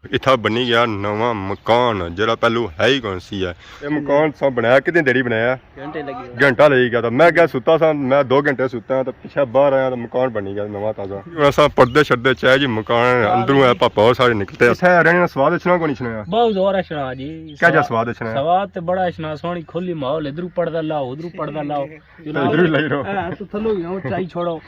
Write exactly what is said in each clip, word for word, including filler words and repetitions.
اتھا بنی گیا نواں مکان، جیہڑا پہلو ہے ہی کون سی ہے۔ یہ مکان تساں بنایا، کتنی دیری بنایا؟ گھنٹے لگے ہوئے۔ گھنٹہ لگی گیا۔ تو میں کیا ستا سا، میں دو گھنٹے ستا ہاں، تو پچھے باہر آیا تو مکان بنی گیا نواں تازہ۔ ہن اساں پردے شردے چاہے جی، مکان اندروں ہے، پاپا اور سارے نکلتے۔ اتھے رہنے نا سواد اچھنا کونی اچھنا؟ بہت زور اچھنا جی۔ کیا جا سواد اچھنا؟ سواد تے بڑا اچھنا، سوہنی کھلی ماحول، ادھروں پڑدا لاؤ، ادھروں پڑدا لاؤ۔ ادھروں ہی لائی رہو۔ اے، تو تھلو ہی ہو، چائی چھوڑو۔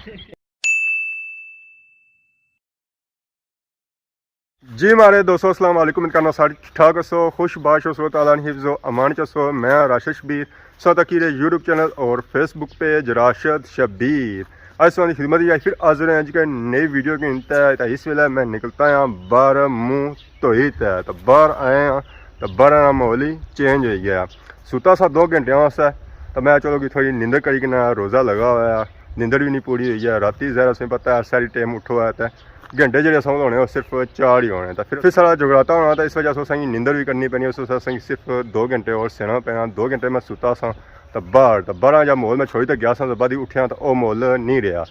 جی مہاڑے دوستو، السلام علیکم، امید کرنا سارے ٹھیک ٹھاک ہسو، خوش باش ہسو، تعالیٰ نے حفظ و امان چ ہسو۔ میں راشد شبیر، سو تکی رہے یوٹیوب چینل اور فیس بک پیج راشد شبیر۔ اج تساں دی خدمت اچ پھر حاضر ہیں جی کہ نئی ویڈیو کے تحت۔ اس ویلے میں نکلتا ہاں باہر منہ دھوئی تے، تو باہر آئے ہاں تو باہر نا ماحول ہی چینج ہوئی گیا۔ ستا سا دو گھنٹے واسطے، تو میں چلو کہ تھوڑی نیندر کری کنا، روزہ لگا ہوا ہے، نیندر بھی نہیں پوری ہوئی ہے۔ راتی ظاہر اساں پتہ ہے ساری ٹائم اٹھو ہے تے گھنٹے جیہڑے اساں ہونے، او صرف چار ہی ہونے۔ تے پھر، پھر سارا جگراتا ہونا، تے اس وجہ سے اساں کی نیندر بھی کرنی پینی، اس وجہ سے اساں کی صرف دو گھنٹے اور سینا پینا۔ دو گھنٹے میں ستا سا، تے باہر، تے باہر جا ماحول میں چھوڑی تے گیا سا، تے بعد ہی اٹھیا تے او ماحول نہیں رہیا۔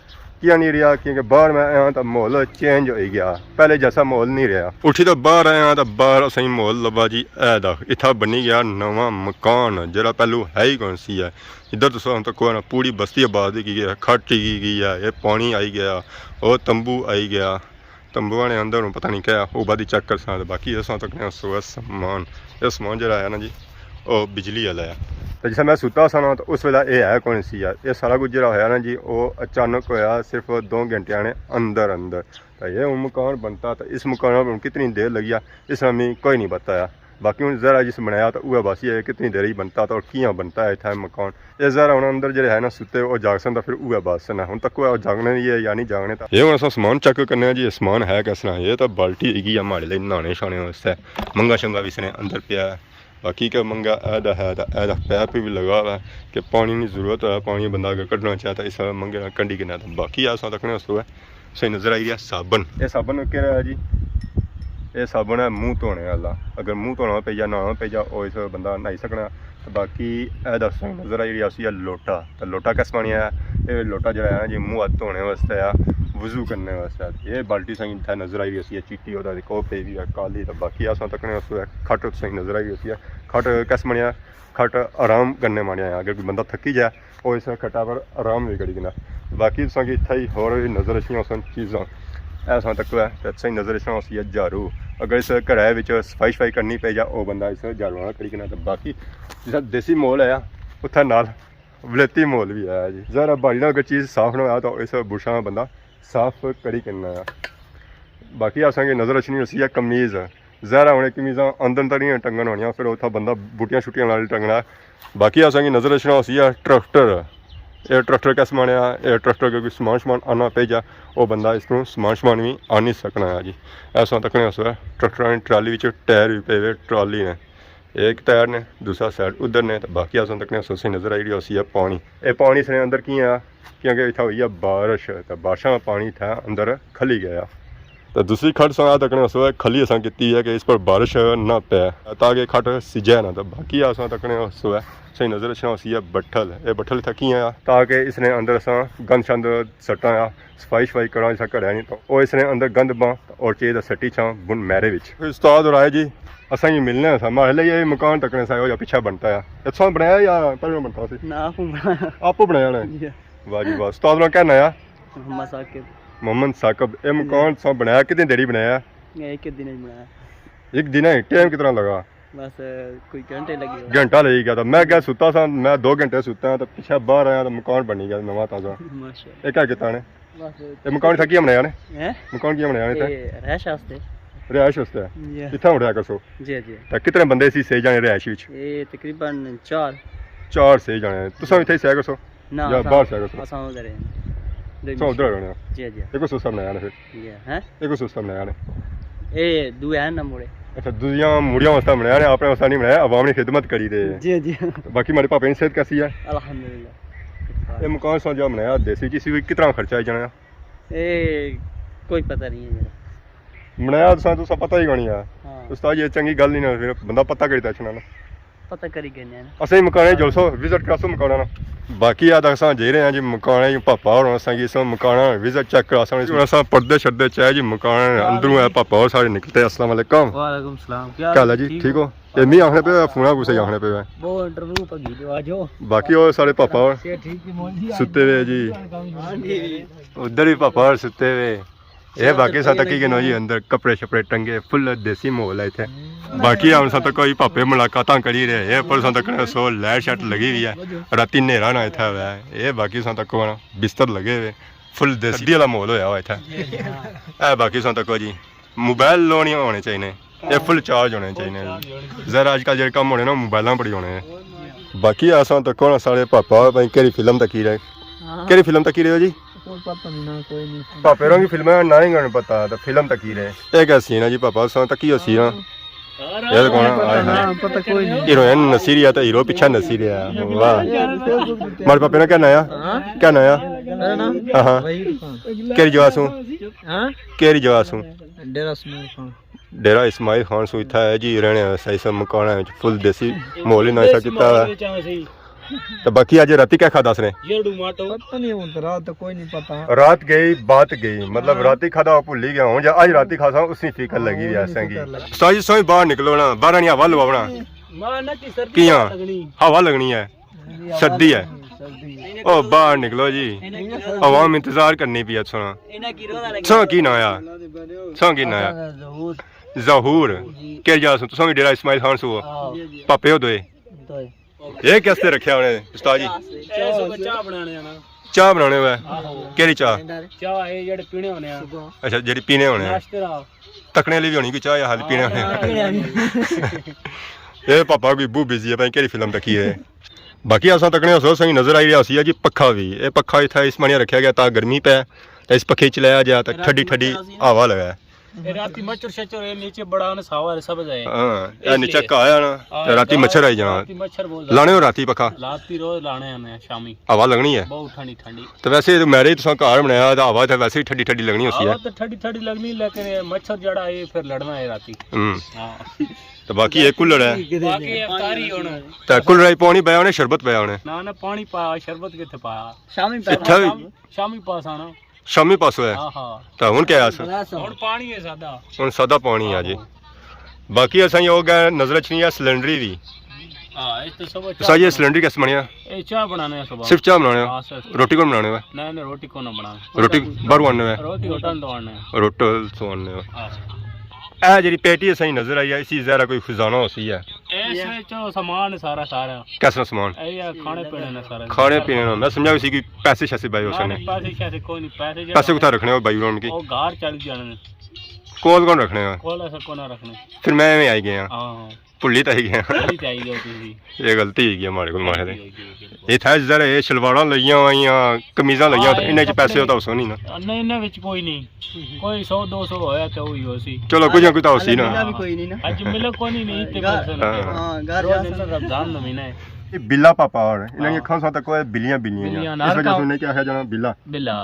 کیا نہیں رہیا؟ کیونکہ باہر میں آیا تے ماحول چینج ہوئی گیا، پہلے جیسا ماحول نہیں رہیا۔ اٹھی تے باہر آیا تے باہر اساں کی ماحول لبا جی، اے دا اتھا بنی گیا نواں مکان، جیہڑا پہلو ہے ہی کون سی ہے۔ ادھر تساں تکو نا، پوری بستی آباد کی گئی ہے، کھٹ کی گئی ہے، یہ پانی آئی گیا، او تمبو آئی گیا۔ تمبو نے اندر ہوں پتہ نہیں کیا، او بعد ہی چیک کرساں۔ تے باقی اساں تکنے سو سامان، یہ سامان جیہڑا ہے نا جی، او بجلی والا ہے۔ تے جسے میں ستا سا نا، تے اس ویلے اے ہے کون سی ہے۔ یہ سارا کچھ جیہڑا ہویا نا جی، او اچانک ہویا، صرف دو گھنٹے نے اندر اندر۔ تے یہ ہوں مکان بنتا، تے اس مکان پر کتنی دیر لگی ہے، اس نا می کوئی نہیں پتہ ہے۔ باقی ہن ذرا جس بنایا تے اوہے بس یہ کتنی دیر ہی بنتا تے اور کیاں بنتا ہے اتھا مکان۔ یہ ذرا ہن اندر جڑے ہے نا ستے، او جاگسن تے پھر اوہے بس نا۔ ہن تک او جاگنے ہی ہے یا نہیں جاگنے تا۔ یہ ہن اساں سامان چیک کرنے آں جی، یہ سامان ہے کس طرح۔ یہ تے بالٹی ہی ہے ماڑے لئی نہانے شانے واسطے۔ منگا شنگا بھی اس نے اندر پیا ہے۔ باقی کہ منگا اے دا ہے تے اے دا پیپ بھی لگا ہوا ہے کہ پانی نی ضرورت ہے، پانی بندہ اگر کڈنا چاہے تے اس منگے نال کنڈی کنے۔ تے باقی اساں تکنے اس تو ہے۔ صحیح نظر آئی رہیا صابن۔ اے صابن کیہڑا ہے جی؟ اے صابن ہے منہ دھونے والا۔ اگر منہ دھونا پئی جا، نہانا پئی جا، او اس بندہ نہائی سکنا۔ تے باقی اے دا صحیح نظر آئی رہیا سی اے لوٹا۔ تے لوٹا کس بنیا ہے؟ اے لوٹا جڑا ہے نا جی، منہ ہتھ دھونے واسطے ہے، وضو کرنے واسطے۔ اے بالٹی صحیح اتھے نظر آئی رہی سی، اے چیٹی، اودا دیکھو پئی وی ہے کالی۔ تے باقی اساں تکنے اس ویلے کھٹ صحیح نظر آئی رہی سی۔ کھٹ کس بنیا؟ کھٹ آرام کرنے بنیا ہے۔ اگر کوئی بندہ تھکی جائے، او اس کھٹا پر آرام وی کری کنا۔ باقی تساں کی اتھا ہی ہور وی نظر اچھنیاں ہوسن چیزاں۔ اے اساں تک ہے تے تساں کی نظر اچھنا ہوسی ہے جھاڑو۔ اگر اس گھرے وچ صفائی شفائی کرنی پئی جا، او بندہ اس جھاڑو نال کری کنا۔ تے باقی جس طرح دیسی ماحول ہے، اتھے نال ولایتی ماحول وی ہے جی۔ ظاہر ہے، بہاڑی نال کوئی چیز صاف نہ ہویا تو اس برشاں بندہ صاف کری کنا ہے۔ باقی اساں کی نظر اچھنی ہوسی ہے قمیض۔ ظاہر ہے، ہن اے قمیضاں اندر تک نہیں ٹنگن ہونیاں، پھر اتھا بندہ بوٹیاں شوٹیاں نال ٹنگنا ہے۔ باقی اساں کی نظر اچھنا ہوسی ہے ٹریکٹر۔ اے ٹریکٹر کس بنیا؟ اے ٹریکٹر کوئی سامان شمان آنا پئی جا، او بندہ اس نوں سامان شمان وی آنی سکنا ہے جی۔ اساں تکنے اس ویلے ٹریکٹر نی ٹرالی وچ ٹائر وی پئے ہوئے ٹرالی نے۔ ایک ٹائر نے، دوسرا سائیڈ ادھر نے، تے باقی اساں تکنے سوسی نظر آئی رہی ہوسی ہے پانی۔ اے پانی اس نے اندر کیاں آیا؟ کیونکہ اتھا ہوئی ہے بارش، تے بارشاں نا پانی اتھا اندر کھلی گیا۔ تے دوسری کھٹ اساں تکنے اس ویلے کھلی اساں کیتی ہے کہ اس پر بارش نہ پے، تاکہ کھٹ سجے نہ۔ تے باقی اساں تکنے اس ویلے صحیح نظر اچھنا ہوسی ہے بٹھل۔ اے بٹھل اتھا کیاں آیا؟ تاکہ اس نے اندر اساں گند شند سٹاں آ، صفائی شفائی کراں، جسا گھرے نی تو او اس نے اندر گند باں اور چیز سٹی چھاں بن میرے وچ۔ استاد ہور آئے جی، اساں کی ملنے سا، ماڑے لئی اے مکان تکنے سا، او جا پچھے بنتا ہے۔ اے تساں بنایا یا پہلے بنتا سی؟ نہ، آپ بنایا۔ آپ بنایا نے؟ جی۔ واہ جی واہ۔ استاد نا کیا ناں ہے؟ محمد ثاقب۔ محمد ثاقب، اے مکان تساں بنایا، کتنی دیری بنایا؟ اے ایک دن ہی بنایا۔ ایک دن ہے، ٹائم کتنا لگا؟ بس، کوئی گھنٹے لگے ہوئے۔ گھنٹہ لگی گیا تھا۔ میں کیا ستا سا، میں دو گھنٹے ستا ہاں، تو پچھے باہر آیا تو مکان بنی گیا نواں تازہ۔ ماشاءاللہ۔ اے کیا کیتا نے؟ بس۔ اے مکان تھا کیا بنایا نے؟ ہیں؟ مکان کیا بنایا نے تے؟ اے رہائش واسطے۔ رہائش واسطے؟ جی۔ کتھا ہن رہیا کرسو؟ جی، جی۔ تے کتنے بندے سی سہی جانے رہائش وچ؟ اے تقریباً چار۔ چار سہی جانے۔ تساں اتھے ہی سہیا کرسو؟ نہ، یا اساں، باہر سہیا کرسو؟ اساں ادھر ہیں۔ تساں ادھر رہنے ہو؟ جی، جی۔ ایک سسٹم بنایا نے پھر؟ جی، ہیں؟ ایک سسٹم بنایا نے؟ اے دوئے ہیں نا مڑے۔ اچھا، دوسریاں مڑیاں واسطے بنایا نے، اپنے واسطے نہیں بنایا، عوام نی خدمت کری دے۔ جی، جی۔ باقی ماڑے پاپے نی صحت کیسی ہے؟ الحمدللہ۔ اے مکان سا جو بنایا دیسی، کسی وی کتنا خرچہ آئی جانا؟ اے کوئی پتہ نہیں ہے میرا۔ بنایا تساں، تساں پتہ ہی کونی ہے۔ ہاں۔ استاد، یہ چنگی گل نہیں نا، پھر بندہ پتہ کری تے اچھنا نا۔ پتہ کری گھننے آں۔ اساں مکانے جلسو، وزٹ کراسو مکانا نا۔ باقی آ تک اساں جائی رہے ہیں جی مکانے، پاپا اور اساں کی اساں مکانا وزٹ چیک کراساں۔ ہن اساں پردے شردے چاہے جی مکانے اندروں ہے، پاپا اور سارے نکلتے۔ السلام علیکم۔ وعلیکم السلام۔ کیا حال ہے جی؟ ٹھیک ہو؟ اے می آخنے پہ فونا کسے آخنے پہ۔ وہ انٹرویو پہ گھیجو آ جاؤ۔ باقی وہ سارے پاپا اور سیٹ ٹھیک ہی موجود ہے۔ ستے ہوئے جی۔ ہاں جی۔ ادھر بھی پاپا اور ستے ہوئے۔ اے باقی سا تکی گنو جی اندر کپڑے شپڑے ٹنگے، فل دیسی ماحول ہے اتھے۔ باقی ہن سا تک کوئی پاپے ملاقاتاں کری رہے، اے پر سا تک سو لائٹ شائٹ لگی ہوئی ہے۔ راتی نیرا نہ اتھے ہوا ہے۔ اے باقی سا تک بستر لگے ہوئے، فل دیسی والا ماحول ہویا ہوا اتھے۔ اے باقی سا تک جی موبائل لو نہیں ہونے چاہیے، اے فل چارج ہونے چاہیے۔ ذرا اج کل جڑے کم ہونے نا موبائلاں پر ہی ہونے۔ باقی اساں تک سارے پاپا بھائی کہڑی فلم تکی رہے؟ ہاں۔ کہڑی فلم تکی رہے ہو جی؟ کوئی پتہ نہیں نا، کوئی نہیں۔ پاپے ہوراں کی فلماں نا ہی نہیں پتہ، تے فلم تکی رہے۔ اے کیا سین ہے جی پاپا، اساں تکی ہو سین؟ اے کون ہے؟ ہائے ہائے۔ ہاں، پتہ کوئی نہیں۔ ہیروئن نسی رہی ہے تے ہیرو پیچھے نسی رہا ہے۔ واہ۔ ماڑے پاپے نا کیا ناں آ؟ ہاں؟ کیا ناں آ؟ میرا ناں ہاں ہاں۔ وحید خان۔ کہڑی جگہ سوں؟ ہاں؟ کہڑی جگہ سوں؟ ڈیرہ اسماعیل خان۔ ڈیرہ اسماعیل خان سوں اتھا ہے جی رہنے آ، صحیح سا مکان ہے، فل دیسی ماحول ہی نہ ایسا کیتا ہوا ہے۔ تے باقی اج راتی کیا کھادا اس نے؟ پتہ نہیں، ہن تے رات تے کوئی نہیں پتہ۔ رات گئی، بات گئی، مطلب ہاں۔ راتی کھادا وہ بھلی گیا، ہن جا اج راتی کھاساں، اس نی فکر لگی ہوئی ہے اساں کی۔ استاد جی، سوئی باہر نکلو نا، باہر نی ہوا لواونا۔ نہ، نہ، کی سردی کیاں؟ ہوا لگنی۔ ہوا لگنی ہے۔ سردی ہے۔ او باہر نکلو جی، عوام انتظار کرنی پئی ہے۔ سونا، سونا کی ناں آ؟ سونا کی ناں آ؟ ظہور۔ ظہور۔ جی۔ کہڑی جگہ سوں؟ تساں وی ڈیرہ اسماعیل خان سوں ہو؟ ہاں۔ پاپے ہو دوئے؟ دوئے۔ یہ کس تے رکھیا ہونے استاد جی؟ اے سو چاہ بنانے آ نا۔ چاہ بنانے ہوئے؟ آہو۔ کہڑی چاہ؟ چاہ اے جڑے پینے ہونے آ۔ اچھا، جڑی پینے ہونے آ۔ ناشتے دا۔ تکنے والی بھی ہونی کوئی چاہ یا حال پینے ہونے آ۔ ہاں، پینے ہونے۔ اے پاپا کوئی بہو بزی ہے، پتہ نہیں کہڑی فلم تکی ہے۔ باقی اساں تکنے ہو سو سنگی نظر آئی رہیا ہوسی ہے جی پکھا بھی۔ اے پکھا اتھا اس مانیہ رکھیا گیا تاکہ گرمی پے، تے اس پکھے چلایا جا تے ٹھڈی ٹھڈی ہوا لگا۔ اے راتی مچھر شچھر اے نیچے بڑا نا ساوا سبز ہے۔ ہاں، اے اس نیچے لیے۔ گھا آیا نا، ہاں، تے راتی گھا مچھر آئی جانا۔ راتی مچھر بہت زیادہ۔ لانے ہو راتی پکھا؟ راتی روز لانے آنے شامی۔ ہوا لگنی ہے؟ بہت ٹھنڈی ٹھنڈی۔ تے ویسے تے میرے تساں گھر بنایا تے ہوا تے ویسے ہی ٹھڈی ٹھڈی لگنی ہوسی ہے۔ ہوا تے ٹھڈی ٹھڈی لگنی، لیکن اے مچھر جڑا اے پھر لڑنا اے راتی۔ ہوں۔ ہاں۔ تے باقی اے کولر ہے۔ باقی افطاری ہن۔ تے کولر ہی پانی پایا ہونے، شربت پایا ہونے؟ نہ، نہ، پانی پایا، شربت کتھے پایا؟ شامی پایا۔ اتھا بھی؟ شام-، شامی پاس آنا۔ شامی پاسو ہے؟ ہاں، ہاں۔ تے ہن کیا ہے اس؟ ہن پانی ہے سادہ۔ ہن سادہ پانی ہے جی۔ آہو۔ باقی اساں یہ ہو گیا نظر اچھنی ہے سلنڈری بھی۔ ہاں، اس تے صبح چاہ سا یہ بنا-، سلنڈری کس بنیا؟ اے چاہ بنانے ہیں صبح۔ صرف چاہ بنانے ہو؟ ہاں، صرف۔ روٹی کون بنانے ہو؟ نہیں، نہیں، روٹی کون بنانا؟ روٹی باہروں آنے ہو؟ روٹی ہوٹل تو آنے ہیں۔ ہوٹل تو آنے ہو۔ ہاں۔ اے جڑی پیٹی اساں نظر آئی ہے، اسی ذرا کوئی خزانہ ہو سی ہے۔ اس وچ سامان سارا، سارا۔ کیسا سامان؟ اے کھانے پینے نا سارا۔ کھانے پینے نا۔ میں سمجھا اسی کوئی پیسے شیسے بھائی اس نے۔ پیسے شیسے کوئی نہیں، پیسے جڑا پیسے کتھا رکھنے ہو بھائی ہوراں کی؟ او گھر چل جانے۔ کول کون رکھنے ہو؟ کول ایسا کون رکھنے۔ پھر میں ایویں آئی گیا۔ ہاں۔ بھلی تے آئی گیا۔ بھلی تے آئی گیا تسی۔ یہ غلطی ہوئی گئی ہمارے کول ماہر۔ غلطی ہوئی گئی، بالکل۔ یہ تھا ذرا یہ شلواراں لگیاں ہوئیاں، قمیضاں لگیاں، ہاں، تو انہیں چ پیسے کپڑے ہوتا ہو سو نہیں نا۔ نہیں، انہیں وچ کوئی نہیں۔ کوئی سو دو سو ہویا تے وہی ہو سی۔ چلو، کچھ نہ کچھ تو ہو سی نا۔ ملا بھی کوئی نہیں نا۔ اج ملے کوئی نہیں، نہیں تے ہاں۔ ہاں، گھر روز جا سن۔ رمضان مہینہ ہے۔ یہ بلا پاپا اور انہاں دی ہاں۔ اکھاں ساتھ کوئی بلیاں بلیاں بلیاں، اس وجہ سے انہیں کیا ہے جانا بلا۔ بلا۔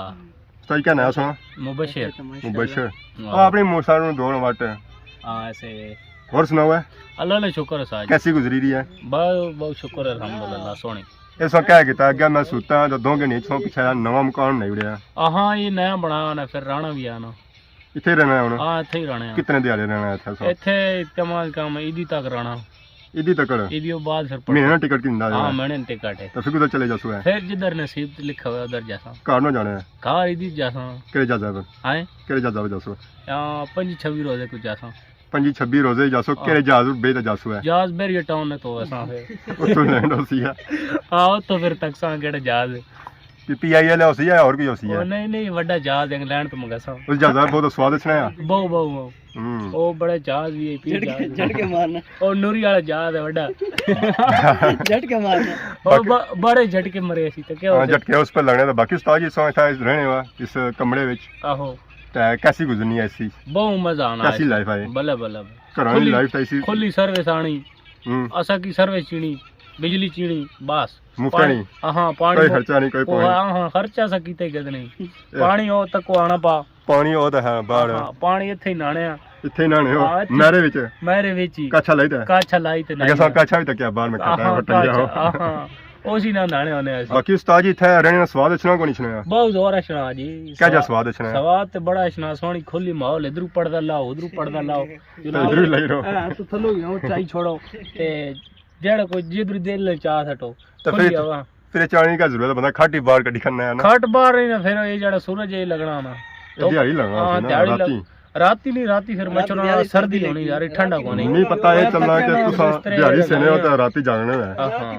استاد کیا نام سنا؟ مبشر۔ مبشر۔ ہاں۔ او اپنی موسیٰ نو دور وٹ۔ ہاں، ایسے۔ اور سناؤ ہے؟ اللہ نے شکر ہے ساج۔ کیسی گزری رہی ہے؟ بہت، بہت شکر ہے، الحمدللہ، سوہنی۔ اس وقت کیا کیتا؟ اگے میں سوتا ہاں تو دو گھنٹے چھو پیچھے آیا، نواں مکان بنائی اڑیا۔ ہاں، یہ نیا بنایا نا، پھر رہنا بھی آنا۔ اتھے رہنا ہے ہن؟ ہاں، اتھے ہی رہنا ہے۔ کتنے دیہاڑے رہنا ہے اتھے سو؟ اتھے کم از کم عیدی تک رہنا۔ عیدی تک؟ عیدی بعد پھر مہینے نا ٹکٹ کیندا ہے؟ ہاں، مہینے نا ٹکٹ ہے۔ تو پھر کدھر چلے جاسو ہے؟ پھر جدھر نصیب لکھا ہوا ادھر جاساں۔ گھر نہ جانا ہے؟ گھر عیدی جاساں۔ کہڑے جہازے پر؟ ہیں؟ کہڑے جہازے پر جاسو؟ ہاں، پنجی چھبی روزے کو جاساں۔ پنجی چھبی روزے جاسو، ہاں۔ کہڑے جہاز پر بیٹھ جاسو ہے؟ جہاز بحریہ ٹاؤن نے تو اساں پھر۔ اتھوں لینڈ ہوسی ہے۔ ہاں، اتھوں پھر تکساں کہڑے جہاز۔ پی، پی آئی ایل ہوسی ہے، اور کوئی ہوسی ہے؟ او نہیں، نہیں، وڈا جہاز انگلینڈ تو منگاساں۔ اس جہازے پر بہت سواد اچھنا ہے۔ بہو، بہو، بہو۔ ہوں۔ او بڑا جہاز وی آئی پی جہاز ہے۔ جھٹکے مارنا۔ او نوری والا جہاز ہے وڈا۔ جھٹکے مارنا۔ او باقی ب-، بڑے جھٹکے مرے سی تے کیا ہو ہاں، سکتا؟ جھٹکے اس پر لگنے تو باقی استاد جی سو اتھا رہنے وا اس کمرے وچ۔ آہو۔ تے کیسی گزرنی ہے اسی؟ بہوں مزہ آنا کیسی ہے۔ لائف آئی؟ بلے، بلے، بلے۔ گھراں نی کھلی، لائف تے اسی۔ کھلی سروس آنی۔ ہوں۔ اساں کی سروس چینی، بجلی چینی، بس۔ مفت پانی، نی؟ ہاں، پانی کوئی مفت۔ خرچہ نی، کوئی او، پانی۔ ہاں، ہاں، خرچہ اساں کیتے گد نہیں۔ اے۔ پانی او تک آنا پا۔ پانی او تے ہے باہر۔ ہاں، پانی اتھے ہی نہانے آ۔ اتھے ہی نہانے ہو؟ ہاں، اتھے۔ نہرے وچ؟ نہرے وچ ہی۔ کچھا لائی تے؟ کچھا لائی تے اگے نہانے۔ ساں کچھا بھی تکیا باہر میں کھٹا ہے، ہاں، وٹنگیا ہو۔ کچھا، ہاں، ہاں۔ اسی نال نہانے ہونے اسی۔ باقی استاد جی، اتھے رہنے نا سواد اچھنا کونی اچھنا؟ بہت زور اچھنا جی۔ کیا جا سواد اچھنا؟ سواد تے بڑا اچھنا، سوہنی کھلی ماحول، ادھروں پڑھدا لاؤ، ادھروں پڑھدا لاؤ۔ تے ادھروں ہی لائی رہو۔ ہاں، تو تھلو ہی ہو، چائی چھوڑو۔ تے جیڑا کوئی جدھر دل چاہ سٹو۔ تے کھلی پھر، ہوا۔ پھر چاہنے کی ضرورت ہے، بندہ کھٹ ہی باہر کڈی کھڑنا ہے نا۔ کھٹ باہر نہیں نا، پھر یہ جڑا سورج ہے لگنا نا۔ یہ تو دیہاڑی لگنا ہاں، سی نا، دیہاڑی لگ-، راتی۔ راتی نہیں، راتی پھر مچھر ہونا، سردی ہونی یار، ٹھنڈا کونی۔ نہیں پتہ یہ چلنا کہ تساں دیہاڑی سینے ہو تے راتی جاگنے ہو۔ ہاں، ہاں۔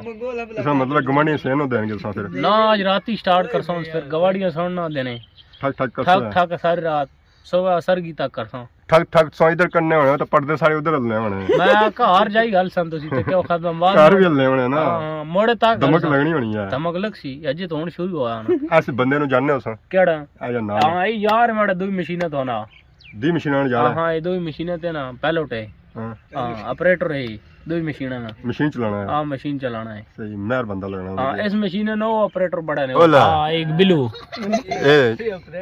تساں مطلب گمانی سین ہو دین گے تساں پھر۔ نہ، اج راتی سٹارٹ کرساں، پھر گواڑیاں سن نہ دینے۔ ٹھک ٹھک کرساں۔ ٹھک ٹھک ساری رات۔ صبح سرگی تک کرساں۔ ٹھک ٹھک تساں ادھر کرنے ہونے ہو تے پردے سارے ادھر ہلنے ہونے۔ میں آکھا ہر جائی ہل سن تسی تے کیوں ختم بعد گھر بھی ہلنے ہونے نا۔ ہاں، موڑے تک دمک ہل سن۔ لگنی ہونی ہے۔ دمک لگ سی، اجے تو ہن شروع ہویا نا۔ ایسے بندے نو جاننے ہو سن؟ کیڑا؟ اے جو نال۔ ہاں، اے یار ماڑا دوئی مشیناں تو نا۔ دی مشیناں جانا۔ ہاں، ہاں، اے دوئی مشیناں تے نا پیلوٹ ہے۔ ہاں۔ ہاں، آپریٹر ہے، دوئی مشیناں نا۔ مشین چلانا ہے۔ ہاں، مشین چلانا ہے۔ صحیح، مہر بندہ لگنا ہاں، ہونا۔ اس مشین نے نو آپریٹر بڑا نے۔ اولا۔ ہاں، ایک بلو۔ اے،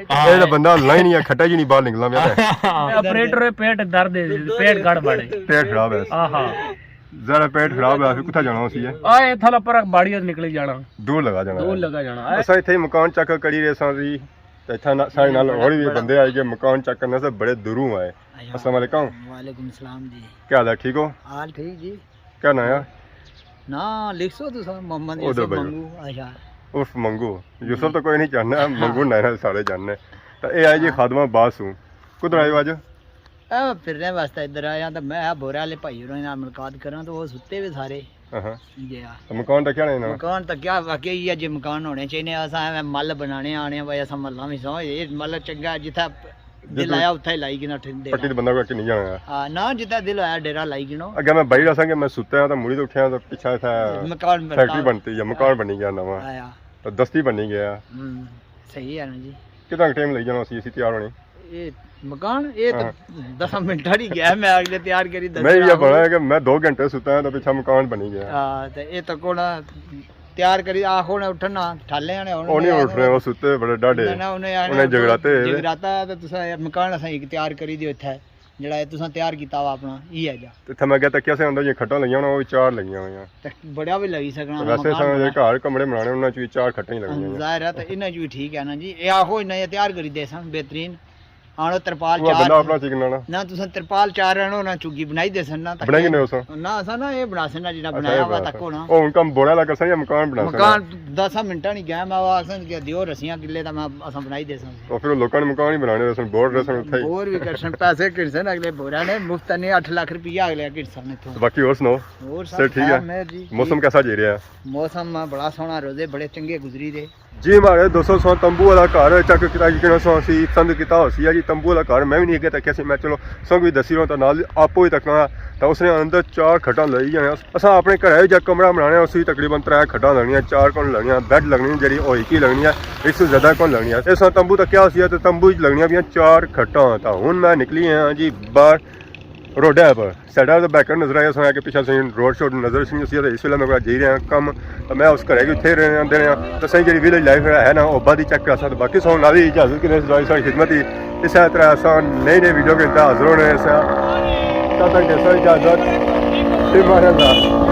ہاں۔ اے بندہ لائن یا کھٹا جی نہیں باہر نکلنا پیا۔ آپریٹر پیٹ درد ہے، پیٹ گڑبڑ ہے۔ پیٹ خراب ہے۔ ہاں، ہاں۔ ذرا پیٹ خراب ہے، پھر کتھا جانا اسی ہے؟ آ، اے تھالا پر باڑی نکلی جانا۔ دور لگا جانا دور ہے۔ لگا جانا۔ اساں اتھے مکان چیک کری رہے ساں جی۔ تے اتھا نا-، ساڑے نال ہور وی بندے آئے گئے، مکان چیک کرنے سے بڑے دوروں آئے۔ اچھا۔ السلام علیکم۔ وعلیکم السلام جی۔ کیا حال ہے، ٹھیک ہو؟ حال ٹھیک جی۔ کیا ناں ہے؟ ناں لکھ سو تساں، محمد او دو یوسف بھائی۔ منگو۔ اچھا۔ عرف منگو۔ یوسف تو کوئی نہیں جاننا، ہاں۔ منگو ناں ہے، سارے جاننے۔ تے اے آئے جی ہاں۔ خادمہ عباس ہوں۔ کدھر آئے ہو اج؟ اے پھرنے واسطے ادھر آیا تے میں آ بورے والے بھائی ہوراں نال ملاقات کراں تے او ستے وے سارے۔ ہاں ہاں۔ جی ہاں۔ تے مکان تکیا نے نا؟ مکان تکیا واقعی ہے جی، مکان ہونے چاہیے۔ اساں ایویں مل بنانے آنے آں بھائی، اساں ملاں وچ سو، اے مل چنگا ہے، جتھا دل جتھا آیا اتھا ہی لائی گنا ٹھنڈے پٹی تے بندہ کوئی اگے نہیں جانا۔ ہاں، نہ جتھا دل ہویا ڈیرا لائی گنو۔ اگے میں بائی رہا سا کہ میں ستا ہاں تے مڑی تے اٹھیا تے پیچھے اتھا مکان بنتا۔ فیکٹری بنتی ہے، مکان بنی گیا نواں۔ آیا۔ تے دستی بنی گیا۔ ہوں، صحیح ہے نا جی۔ کتنا ٹائم لگی جانا سی اسی تیار ہونے؟ اے مکان، اے تو ہاں۔ دس منٹ ہی گیا، میں اگلے تیار کری دس میں یہ رہا ہوں۔ بنا کہ میں دو گھنٹے ستا ہاں تو پیچھے مکان بنی گیا۔ ہاں، تے اے تکو نا تیار کری، آخو نا اٹھن نا، ٹھالے آنے ہن او نہیں اٹھ رہے، او ستے بڑے ڈاڈے۔ نہ، نہ، انہیں آنے انہیں جگراتے ہے۔ جگراتا ہے تو تساں اے مکان اساں ایک تیار کری دیو اتھے۔ جڑا اے تساں تیار کیتا ہوا اپنا، ای ہے جا۔ تے تھے میں کہتا کیا سے اندر یہ کھٹاں لگیاں ہونا، او وی چار لگیاں ہوئیاں۔ تے بڑا وی لگی سکنا تے نا ویسے مکان اساں بنا۔ جے گھر کمرے بنانے انہاں چ وی چار کھٹاں ہی لگنیاں۔ ظاہر ہے تے انہاں چ وی ٹھیک ہے نا جی، اے آخو انہاں یہ تیار کری دے سن بہترین۔ آنو ترپال او چار بندہ اپنا چکنا نا۔ نہ تساں ترپال چار رہنو نا چگی بنائی دے سن نا تک۔ بنائی کنے ہو سن؟ نہ اساں نا اے بنا سن نا جڑا اچھا، بنایا اے ہوا بنا تک سن۔ ہونا۔ او ہن کم بوڑا لگا سن یا مکان بنا سن؟ مکان دس منٹاں نہیں گیا، میں آخساں کہ دیو رسیاں کلے تے میں اساں بنائی دے سن۔ او پھر او لوکاں نے مکان ہی بنانے رہسن، بور رہسن اتھے ہی۔ بور وی کرسن، پیسے گھنسن اگلے بوراں نے، مفت نے اٹھ لاکھ روپیہ اگلے گھنسن اتھوں۔ باقی ہور سناؤ؟ ہور سب سر ٹھیک ہے؟ خیر مہر جی۔ موسم کیسا جائی رہیا؟ موسم بڑا سوہنا، روزے بڑے چنگے گزری رہے۔ جی مہاڑے دوستو، سو تمبو والا گھر چیک کیتا جی، کہنا سو اسی پسند کیتا ہو سی جی، تمبو والا گھر میں وی نہیں اگے تکیا سی، میں چلو سنگ وی دسی رہا تاں نال آپو ہی تکنا۔ تاں اس نے اندر چار کھٹاں لائی جانے۔ اساں اپنے گھرے وچ جیہڑا کمرہ بنانے، اس وچ تقریباً ترے کھٹاں لگنیاں، چار کون لگنیاں، بیڈ لگنی جیہڑی او ہک ہی لگنی ہے، اس توں زیادہ کون لگنی ہے۔ اس طرح تمبو تکیا ہوسی تے تمبو وچ لگنیاں پیاں چار کھٹاں۔ تاں ہن میں نکلی آیا جی باہر روڈے پر، سائیڈا تے بیکر نظر آیا سا کہ پیچھے سے روڈ شوڈ نظر سی نہیں سی، تے اس ویلے میں کوئی جائی رہا کم، تے میں اس گھرے کی اتھے رہنا دینا۔ تے سائیں جیہڑی ویلیج لائف ہے نا، او آبادی چیک کرا سا۔ تے باقی سو نالی اجازت کے لیے ساری خدمت ہی۔ اسے طرح اساں نئی نئی ویڈیو کے اندر حاضر ہونے سے۔ تب تک دیسو اجازت۔ فی امان اللہ۔